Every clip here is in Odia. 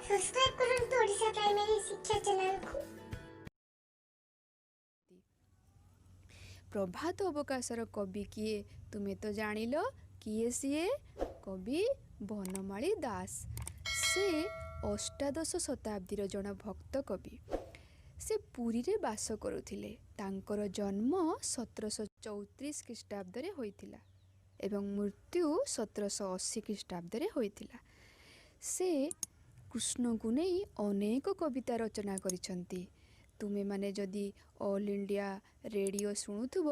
ସବସ୍କ୍ରାଇବ୍ କରନ୍ତୁ ଓଡ଼ିଶା ପ୍ରାଇମେରୀ ଶିକ୍ଷା ଚ୍ୟାନେଲକୁ। ପ୍ରଭାତ ଅବକାଶର କବି କିଏ? ତୁମେ ତ ଜାଣିଲ କିଏ ସିଏ, କବି ବନମାଳୀ ଦାସ। ସେ ଅଷ୍ଟାଦଶ ଶତାବ୍ଦୀର ଜଣେ ଭକ୍ତ କବି। ସେ ପୁରୀରେ ବାସ କରୁଥିଲେ। ତାଙ୍କର ଜନ୍ମ 1734 ଖ୍ରୀଷ୍ଟାବ୍ଦରେ ହୋଇଥିଲା ଏବଂ ମୃତ୍ୟୁ 1780 ଖ୍ରୀଷ୍ଟାବ୍ଦରେ ହୋଇଥିଲା। ସେ କୃଷ୍ଣଙ୍କୁ ନେଇ ଅନେକ କବିତା ରଚନା କରିଛନ୍ତି। ତୁମେମାନେ ଯଦି ଅଲ୍ ଇଣ୍ଡିଆ ରେଡ଼ିଓ ଶୁଣୁଥିବ,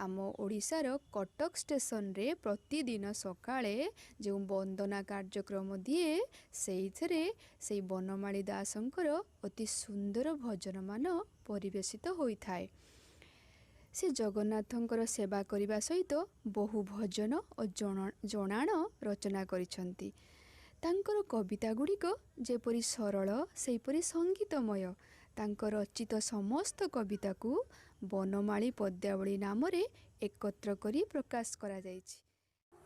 ଆମ ଓଡ଼ିଶାର କଟକ ଷ୍ଟେସନରେ ପ୍ରତିଦିନ ସକାଳେ ଯେଉଁ ବନ୍ଦନା କାର୍ଯ୍ୟକ୍ରମ ଦିଏ, ସେଇଥିରେ ସେଇ ବନମାଳୀ ଦାସଙ୍କର ଅତି ସୁନ୍ଦର ଭଜନମାନ ପରିବେଷିତ ହୋଇଥାଏ। ସେ ଜଗନ୍ନାଥଙ୍କର ସେବା କରିବା ସହିତ ବହୁ ଭଜନ ଓ ଜଣାଣ ରଚନା କରିଛନ୍ତି। ତାଙ୍କର କବିତା ଗୁଡ଼ିକ ଯେପରି ସରଳ, ସେହିପରି ସଙ୍ଗୀତମୟ। ତାଙ୍କ ରଚିତ ସମସ୍ତ କବିତାକୁ ବନମାଳୀ ପଦ୍ୟାବଳୀ ନାମରେ ଏକତ୍ର କରି ପ୍ରକାଶ କରାଯାଇଛି।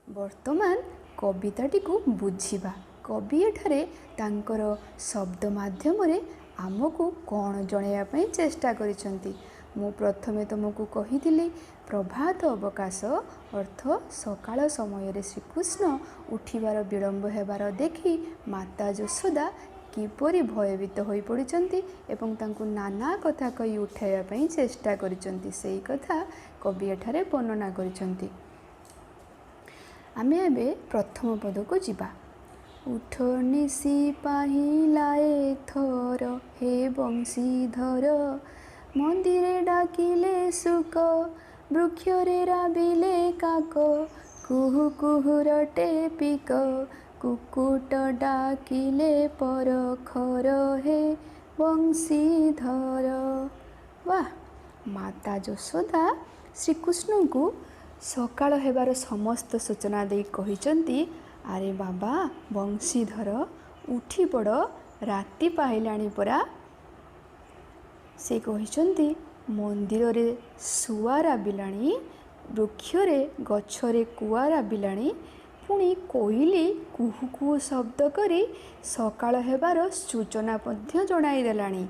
ବର୍ତ୍ତମାନ କବିତାଟିକୁ ବୁଝିବା। କବି ଏଠାରେ ତାଙ୍କର ଶବ୍ଦ ମାଧ୍ୟମରେ ଆମକୁ କ'ଣ ଜଣାଇବା ପାଇଁ ଚେଷ୍ଟା କରିଛନ୍ତି? ମୁଁ ପ୍ରଥମେ ତୁମକୁ କହିଥିଲି, ପ୍ରଭାତ ଅବକାଶ ଅର୍ଥ ସକାଳ ସମୟରେ ଶ୍ରୀକୃଷ୍ଣ ଉଠିବାର ବିଳମ୍ବ ହେବାର ଦେଖି ମାତା ଯଶୋଦା କିପରି ଭୟଭୀତ ହୋଇପଡ଼ିଛନ୍ତି ଏବଂ ତାଙ୍କୁ ନାନା କଥା କହି ଉଠାଇବା ପାଇଁ ଚେଷ୍ଟା କରିଛନ୍ତି, ସେଇ କଥା କବି ଏଠାରେ ବର୍ଣ୍ଣନା କରିଛନ୍ତି। ଆମେ ଏବେ ପ୍ରଥମ ପଦକୁ ଯିବା। ଉଠ ନିଶି ପାହିଲା ଏଥର ହେ ବଂଶୀଧର, ମନ୍ଦିରେ ଡାକିଲେ ଶୁକ, ବୃକ୍ଷରେ ରାବିଲେ କାକ, କୁହୁ କୁହୁ ରଟେ ପିକ, କୁକୁଟ ଡାକିଲେ ପରଖର ହେ ବଂଶୀଧର। ବାଃ! ମାତା ଯଶୋଦା ଶ୍ରୀକୃଷ୍ଣଙ୍କୁ ସକାଳ ହେବାର ସମସ୍ତ ସୂଚନା ଦେଇ କହିଛନ୍ତି, ଆରେ ବାବା ବଂଶୀଧର, ଉଠି ପଡ଼, ରାତି ପାହିଲାଣି ପରା। ସେ କହିଛନ୍ତି, ମନ୍ଦିରରେ ଶୁଆ ରାବିଲାଣି, ବୃକ୍ଷରେ ଗଛରେ କୁଆ ରାବିଲାଣି, ପୁଣି କୋଇଲି କୁହୁ କୁହୁ ଶବ୍ଦ କରି ସକାଳ ହେବାର ସୂଚନା ମଧ୍ୟ ଜଣାଇଦେଲାଣି,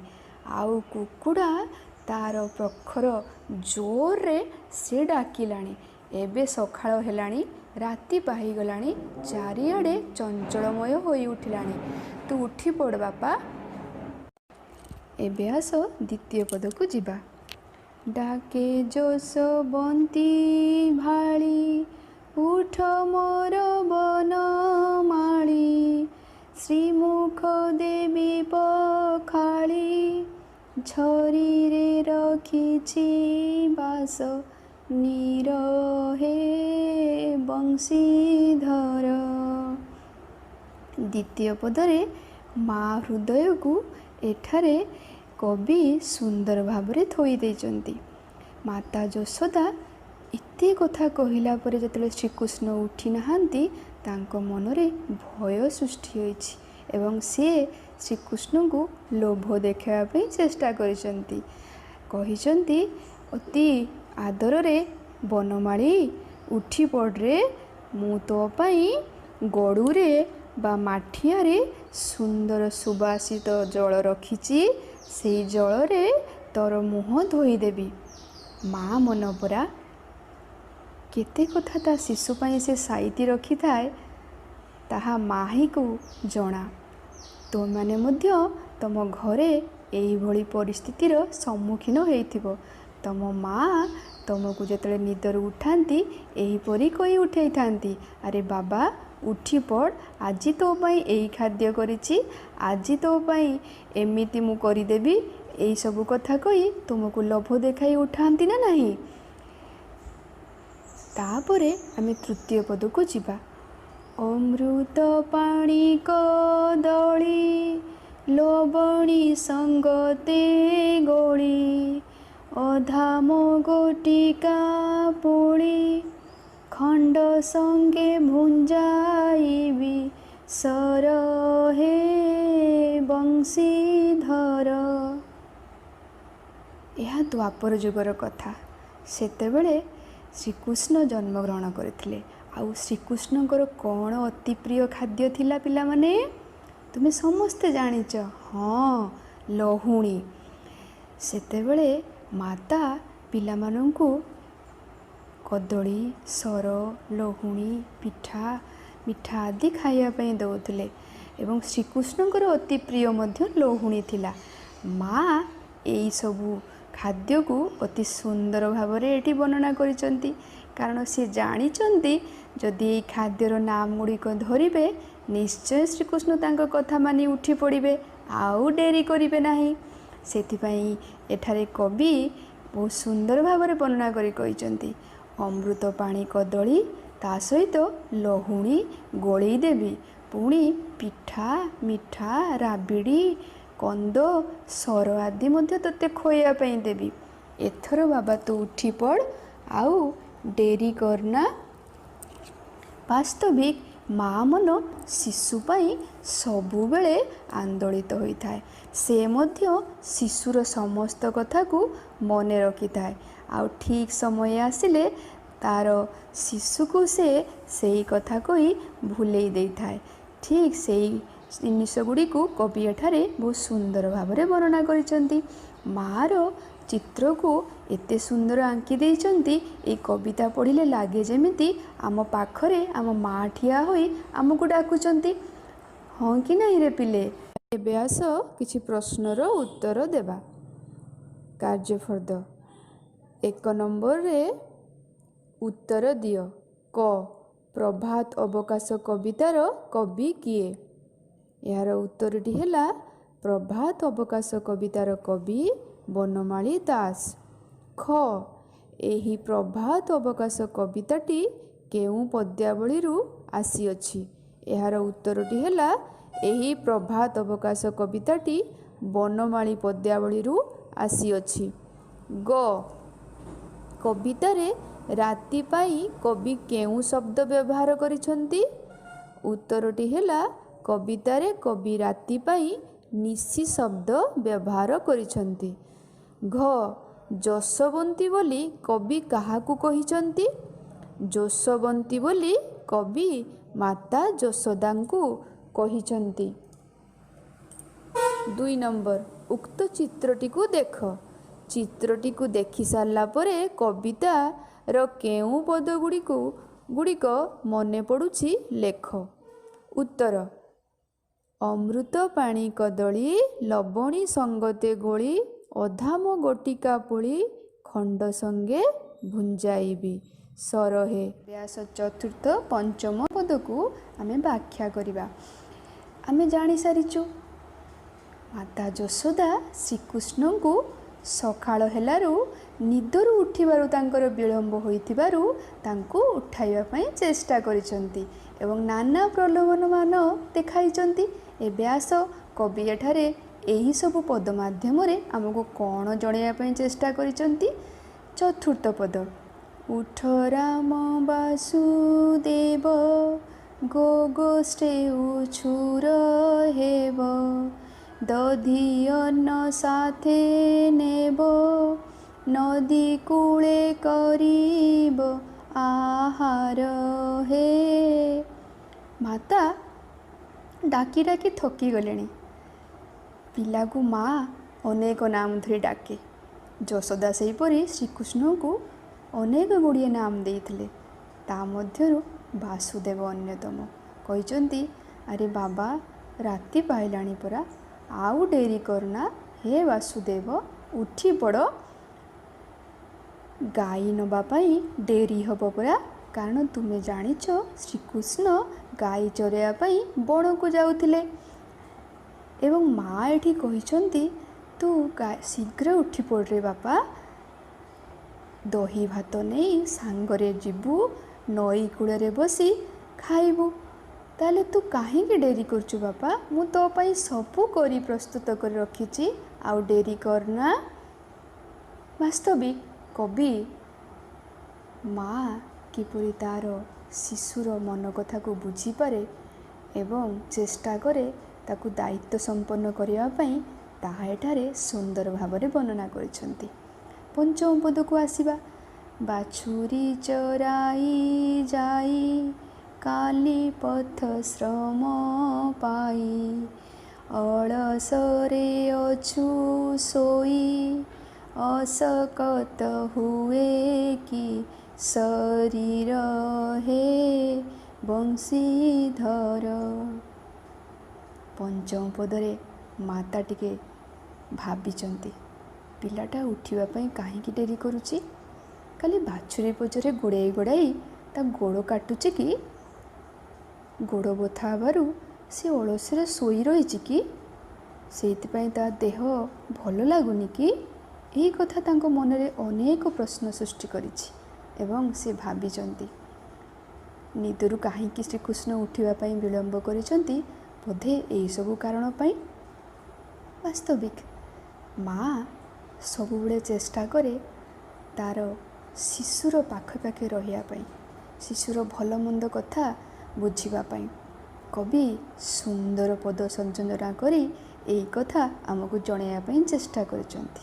ଆଉ କୁକୁଡ଼ା ତା'ର ପ୍ରଖର ଜୋରରେ ସେ ଡାକିଲାଣି। ଏବେ ସକାଳ ହେଲାଣି, ରାତି ପାହିଗଲାଣି, ଚାରିଆଡ଼େ ଚଞ୍ଚଳମୟ ହୋଇ ଉଠିଲାଣି। ତୁ ଉଠି ପଡ଼ ବାପା। ଏବେ ଆସ ଦ୍ୱିତୀୟ ପଦକୁ ଯିବା। ଡାକେ ଯଶୋବନ୍ତୀ ଭାଳି, ଉଠ ମୋର ବନମାଳୀ, ଶ୍ରୀମୁଖ ଦେବୀ ପଖାଳି, ଝରିରେ ରଖିଛି ବାସ ନୀର ହେ ବଂଶୀଧର। ଦ୍ୱିତୀୟ ପଦରେ ମା ହୃଦୟକୁ ଏଠାରେ କବି ସୁନ୍ଦର ଭାବରେ ଥୋଇ ଦେଇଛନ୍ତି। ମାତା ଯଶୋଦା ଏତେ କଥା କହିଲା ପରେ ଯେତେବେଳେ ଶ୍ରୀକୃଷ୍ଣ ଉଠି ନାହାନ୍ତି, ତାଙ୍କ ମନରେ ଭୟ ସୃଷ୍ଟି ହୋଇଛି ଏବଂ ସିଏ ଶ୍ରୀକୃଷ୍ଣଙ୍କୁ ଲୋଭ ଦେଖାଇବା ପାଇଁ ଚେଷ୍ଟା କରିଛନ୍ତି। କହିଛନ୍ତି ଅତି ଆଦରରେ, ବନମାଳୀ ଉଠି ପଡ଼ରେ, ମୁଁ ତୋ ପାଇଁ ଗଡ଼ୁରେ ବା ମାଠିଆରେ ସୁନ୍ଦର ସୁବାସିତ ଜଳ ରଖିଛି, ସେଇ ଜଳରେ ତୋର ମୁହଁ ଧୋଇଦେବି। ମା ମନ ପରା, କେତେ କଥା ତା ଶିଶୁ ପାଇଁ ସେ ସାଇତି ରଖିଥାଏ, ତାହା ମାହିକୁ ଜଣା। ତୁମେମାନେ ମଧ୍ୟ ତୁମ ଘରେ ଏଇଭଳି ପରିସ୍ଥିତିର ସମ୍ମୁଖୀନ ହେଇଥିବ। ତୁମ ମା ତୁମକୁ ଯେତେବେଳେ ନିଦରୁ ଉଠାନ୍ତି, ଏହିପରି କହି ଉଠାଇଥାନ୍ତି, ଆରେ ବାବା ଉଠି ପଡ଼, ଆଜି ତୋ ପାଇଁ ଏଇ ଖାଦ୍ୟ କରିଛି, ଆଜି ତୋ ପାଇଁ ଏମିତି ମୁଁ କରିଦେବି। ଏଇସବୁ କଥା କହି ତୁମକୁ ଲୋଭ ଦେଖାଇ ଉଠାନ୍ତି ନା ନାହିଁ? ତାପରେ ଆମେ ତୃତୀୟ ପଦକୁ ଯିବା। ଅମୃତ ପାଣି କଦଳୀ, ଲବଣୀ ସଙ୍ଗତେ ଗୋଳି, ଅଧାମ ଗୋଟିକା ପୁଳି, ଖଣ୍ଡ ସଙ୍ଗେ ଭୁଞ୍ଜାଇବି ସର ହେ ବଂଶୀଧର। ଏହା ଦ୍ୱାପର ଯୁଗର କଥା। ସେତେବେଳେ ଶ୍ରୀକୃଷ୍ଣ ଜନ୍ମଗ୍ରହଣ କରିଥିଲେ। ଆଉ ଶ୍ରୀକୃଷ୍ଣଙ୍କର କ'ଣ ଅତି ପ୍ରିୟ ଖାଦ୍ୟ ଥିଲା ପିଲାମାନେ? ତୁମେ ସମସ୍ତେ ଜାଣିଛ, ହଁ, ଲହୁଣୀ। ସେତେବେଳେ ମାତା ପିଲାମାନଙ୍କୁ କଦଳୀ, ସର, ଲହୁଣୀ, ପିଠା, ମିଠା ଆଦି ଖାଇବା ପାଇଁ ଦେଉଥିଲେ ଏବଂ ଶ୍ରୀକୃଷ୍ଣଙ୍କର ଅତି ପ୍ରିୟ ମଧ୍ୟ ଲହୁଣୀ ଥିଲା। ମା ଏଇସବୁ ଖାଦ୍ୟକୁ ଅତି ସୁନ୍ଦର ଭାବରେ ଏଠି ବର୍ଣ୍ଣନା କରିଛନ୍ତି, କାରଣ ସେ ଜାଣିଛନ୍ତି ଯଦି ଏଇ ଖାଦ୍ୟର ନାମ ଗୁଡ଼ିକ ଧରିବେ, ନିଶ୍ଚୟ ଶ୍ରୀକୃଷ୍ଣ ତାଙ୍କ କଥା ମାନି ଉଠି ପଡ଼ିବେ, ଆଉ ଡେରି କରିବେ ନାହିଁ। ସେଥିପାଇଁ ଏଠାରେ କବି ବହୁତ ସୁନ୍ଦର ଭାବରେ ବର୍ଣ୍ଣନା କରି କହିଛନ୍ତି, ଅମୃତ ପାଣି କଦଳୀ, ତା ସହିତ ଲହୁଣୀ ଗୋଳେଇ ଦେବି, ପୁଣି ପିଠା, ମିଠା, ରାବିଡ଼ି, କନ୍ଦ, ସର ଆଦି ମଧ୍ୟ ତୋତେ ଖୋଇବା ପାଇଁ ଦେବି। ଏଥର ବାବା ତୁ ଉଠି ପଡ଼, ଆଉ ଡେରି କରନା। ବାସ୍ତବିକ ମା ମନ ଶିଶୁ ପାଇଁ ସବୁବେଳେ ଆନ୍ଦୋଳିତ ହୋଇଥାଏ। ସେ ମଧ୍ୟ ଶିଶୁର ସମସ୍ତ କଥାକୁ ମନେ ରଖିଥାଏ, ଆଉ ଠିକ୍ ସମୟ ଆସିଲେ ତା'ର ଶିଶୁକୁ ସେ ସେଇ କଥା କହି ଭୁଲେଇ ଦେଇଥାଏ। ଠିକ୍ ସେଇ ଜିନିଷ ଗୁଡ଼ିକୁ କବି ଏଠାରେ ବହୁତ ସୁନ୍ଦର ଭାବରେ ବର୍ଣ୍ଣନା କରିଛନ୍ତି। ମାଆର ଚିତ୍ରକୁ ଏତେ ସୁନ୍ଦର ଆଙ୍କି ଦେଇଛନ୍ତି, ଏଇ କବିତା ପଢ଼ିଲେ ଲାଗେ ଯେମିତି ଆମ ପାଖରେ ଆମ ମା ଠିଆ ହୋଇ ଆମକୁ ଡାକୁଛନ୍ତି। ହଁ କି ନାହିଁ ରେ ପିଲେ? ଏବେ ଆସ କିଛି ପ୍ରଶ୍ନର ଉତ୍ତର ଦେବା। କାର୍ଯ୍ୟଫର୍ଦ୍ଦ 1 ନମ୍ବରରେ ଉତ୍ତର ଦିଅ। କ, ପ୍ରଭାତ ଅବକାଶ କବିତାର କବି କିଏ? ଏହାର ଉତ୍ତରଟି ହେଲା, ପ୍ରଭାତ ଅବକାଶ କବିତାର କବି ବନମାଳୀ ଦାସ। ଖ, ଏହି ପ୍ରଭାତ ଅବକାଶ କବିତାଟି କେଉଁ ପଦ୍ୟାବଳୀରୁ ଆସିଅଛି? ଏହାର ଉତ୍ତରଟି ହେଲା, ଏହି ପ୍ରଭାତ ଅବକାଶ କବିତାଟି ବନମାଳୀ ପଦ୍ୟାବଳୀରୁ ଆସିଅଛି। ଗ, କବିତାରେ ରାତି ପାଇଁ କବି କେଉଁ ଶବ୍ଦ ବ୍ୟବହାର କରିଛନ୍ତି? ଉତ୍ତରଟି ହେଲା, କବିତାରେ କବି ରାତି ପାଇଁ ନିଶି ଶବ୍ଦ ବ୍ୟବହାର କରିଛନ୍ତି। ଘ, ଯଶୋବନ୍ତୀ ବୋଲି କବି କାହାକୁ କହିଛନ୍ତି? ଯଶୋବନ୍ତୀ ବୋଲି କବି ମାତା ଯଶୋଦାଙ୍କୁ କହିଛନ୍ତି। 2 ନମ୍ବର, ଉକ୍ତ ଚିତ୍ରଟିକୁ ଦେଖ। ଚିତ୍ରଟିକୁ ଦେଖି ସାରିଲା ପରେ କବିତାର କେଉଁ ପଦ ଗୁଡ଼ିକ ମନେ ପଡ଼ୁଛି ଲେଖ। ଉତ୍ତର, ଅମୃତ ପାଣି କଦଳୀ, ଲବଣୀ ସଙ୍ଗତେ ଗୋଳି, ଅଧାମ ଗୋଟିକା ପୁଳି, ଖଣ୍ଡ ସଙ୍ଗେ ଭୁଞ୍ଜାଇବି ସରହେ। ବ୍ୟାସ ଚତୁର୍ଥ ପଞ୍ଚମ ପଦକୁ ଆମେ ବ୍ୟାଖ୍ୟା କରିବା। ଆମେ ଜାଣିସାରିଛୁ ମାତା ଯଶୋଦା ଶ୍ରୀକୃଷ୍ଣଙ୍କୁ ସକାଳ ହେଲାରୁ ନିଦରୁ ଉଠିବାରୁ ତାଙ୍କର ବିଳମ୍ବ ହୋଇଥିବାରୁ ତାଙ୍କୁ ଉଠାଇବା ପାଇଁ ଚେଷ୍ଟା କରିଛନ୍ତି ଏବଂ ନାନା ପ୍ରଲୋଭନମାନ ଦେଖାଇଛନ୍ତି। ଏବେ ଆସ କବି ଏଠାରେ ଏହିସବୁ ପଦ ମାଧ୍ୟମରେ ଆମକୁ କ'ଣ ଜଣାଇବା ପାଇଁ ଚେଷ୍ଟା କରିଛନ୍ତି। ଚତୁର୍ଥ ପଦ, ଉଠ ରାମ ବାସୁଦେବ, ଗୋଗୋଷ୍ଠେ ଉଛୁର ହେବ, ଦଧି ଅନ୍ନ ସାଥେ ନେବ, ନଦୀ କୂଳେ କରିବ ଆହାର ହେ। ମାତା ଡାକି ଡାକି ଥକିଗଲେଣି। ପିଲାକୁ ମା ଅନେକ ନାମ ଧରି ଡାକେ। ଯଶୋଦା ସେହିପରି ଶ୍ରୀକୃଷ୍ଣଙ୍କୁ ଅନେକ ଗୁଡ଼ିଏ ନାମ ଦେଇଥିଲେ, ତା ମଧ୍ୟରୁ ବାସୁଦେବ ଅନ୍ୟତମ। କହିଛନ୍ତି, ଆରେ ବାବା, ରାତି ପାଇଲାଣି ପରା, ଆଉ ଡେରି କରନା, ହେ ବାସୁଦେବ ଉଠି ପଡ଼, ଗାଈ ନେବା ପାଇଁ ଡେରି ହେବ ପରା। କାରଣ ତୁମେ ଜାଣିଛ ଶ୍ରୀକୃଷ୍ଣ ଗାଈ ଚରାଇବା ପାଇଁ ବଣକୁ ଯାଉଥିଲେ ଏବଂ ମା ଏଠି କହିଛନ୍ତି, ତୁ ଶୀଘ୍ର ଉଠି ପଡ଼ରେ ବାପା, ଦହି ଭାତ ନେଇ ସାଙ୍ଗରେ ଯିବୁ, ନଈ କୂଳରେ ବସି ଖାଇବୁ। ତାହେଲେ ତୁ କାହିଁକି ଡେରି କରୁଛୁ ବାପା? ମୁଁ ତୋ ପାଇଁ ସବୁ କରି ପ୍ରସ୍ତୁତ କରି ରଖିଛି, ଆଉ ଡେରି କରନା। ବାସ୍ତବିକ କବି ମା କିପରି ତା'ର ଶିଶୁର ମନ କଥାକୁ ବୁଝିପାରେ ଏବଂ ଚେଷ୍ଟା କରେ ତାକୁ ଦାୟିତ୍ୱ ସମ୍ପନ୍ନ କରିବା ପାଇଁ, ତାହା ଏଠାରେ ସୁନ୍ଦର ଭାବରେ ବର୍ଣ୍ଣନା କରିଛନ୍ତି। ପଞ୍ଚମ ପଦକୁ ଆସିବା। ବାଛୁରୀ ଚରାଇ ଯାଇ କାଲି ପଥ ଶ୍ରମ ପାଇ। ଅଳସରେ ଅଛୁ ଶୋଇ, ଅଶକତ ହୁଏ କି ଶରୀର ହେ ବଂଶୀଧର। ପଞ୍ଚମ ପଦରେ ମାତା ଟିକେ ଭାବିଛନ୍ତି, ପିଲାଟା ଉଠିବା ପାଇଁ କାହିଁକି ଡେରି କରୁଛି? କାଲି ବାଛୁରୀ ପଛରେ ଗୋଡ଼ାଇ ଗୋଡ଼ାଇ ତା ଗୋଡ଼ କାଟୁଛି କି? ଗୋଡ଼ ବଥା ହେବାରୁ ସେ ଅଳସରେ ଶୋଇ ରହିଛି କି? ସେଇଥିପାଇଁ ତା ଦେହ ଭଲ ଲାଗୁନି କି? ଏହି କଥା ତାଙ୍କ ମନରେ ଅନେକ ପ୍ରଶ୍ନ ସୃଷ୍ଟି କରିଛି ଏବଂ ସେ ଭାବିଛନ୍ତି, ନିଦରୁ କାହିଁକି ଶ୍ରୀକୃଷ୍ଣ ଉଠିବା ପାଇଁ ବିଳମ୍ବ କରିଛନ୍ତି? ବୋଧେ ଏହିସବୁ କାରଣ ପାଇଁ। ବାସ୍ତବିକ ମା ସବୁବେଳେ ଚେଷ୍ଟା କରେ ତା'ର ଶିଶୁର ପାଖେ ପାଖେ ରହିବା ପାଇଁ, ଶିଶୁର ଭଲ ମନ୍ଦ କଥା ବୁଝିବା ପାଇଁ। କବି ସୁନ୍ଦର ପଦ ସଂଯୋଜନା କରି ଏଇ କଥା ଆମକୁ ଜଣାଇବା ପାଇଁ ଚେଷ୍ଟା କରିଛନ୍ତି।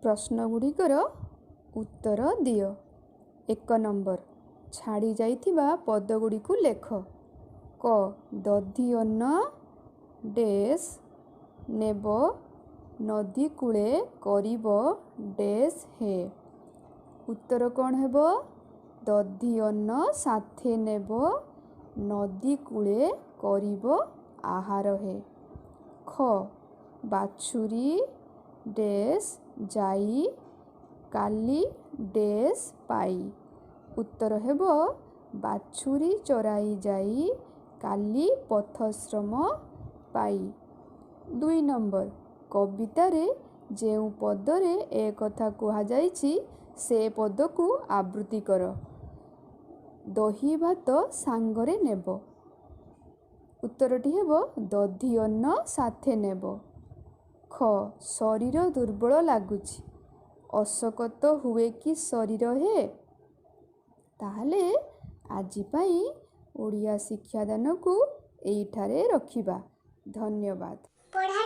ପ୍ରଶ୍ନ ଗୁଡ଼ିକର ଉତ୍ତର ଦିଅ। 1 ନମ୍ବର, ଛାଡ଼ି ଯାଇଥିବା ପଦଗୁଡ଼ିକୁ ଲେଖ। କ, ଦଧି ଅନ୍ନ ଡେସ୍ ନେବ, ନଦୀ କୂଳେ କରିବ ଡେସ୍ ହେ। ଉତ୍ତର କ'ଣ ହେବ? ଦଧି ଅନ୍ନ ସାଥେ ନେବ, ନଦୀ କୂଳେ କରିବ ଆହାର ହେ। ଖ, ବାଛୁରୀ ଡେସ୍ ଯାଇ, କାଲି ଡେସ୍ ପାଇ। ଉତ୍ତର ହେବ, ବାଛୁରୀ ଚରାଇ ଯାଇ, କାଲି ପଥଶ୍ରମ ପାଇ। 2 ନମ୍ବର, କବିତାରେ ଯେଉଁ ପଦରେ ଏ କଥା କୁହାଯାଇଛି, ସେ ପଦକୁ ଆବୃତ୍ତି କର। ଦହି ଭାତ ସାଙ୍ଗରେ ନେବ। ଉତ୍ତରଟି ହେବ, ଦଧି ଅନ୍ନ ସାଥେ ନେବ। ଖ, ଶରୀର ଦୁର୍ବଳ ଲାଗୁଛି, ଅଶକତ ହୁଏ କି ଶରୀର ହେ। ତାହେଲେ ଆଜି ପାଇଁ ଓଡ଼ିଆ ଶିକ୍ଷାଦାନକୁ ଏଇଠାରେ ରଖିବା। ଧନ୍ୟବାଦ। ପଢ଼ା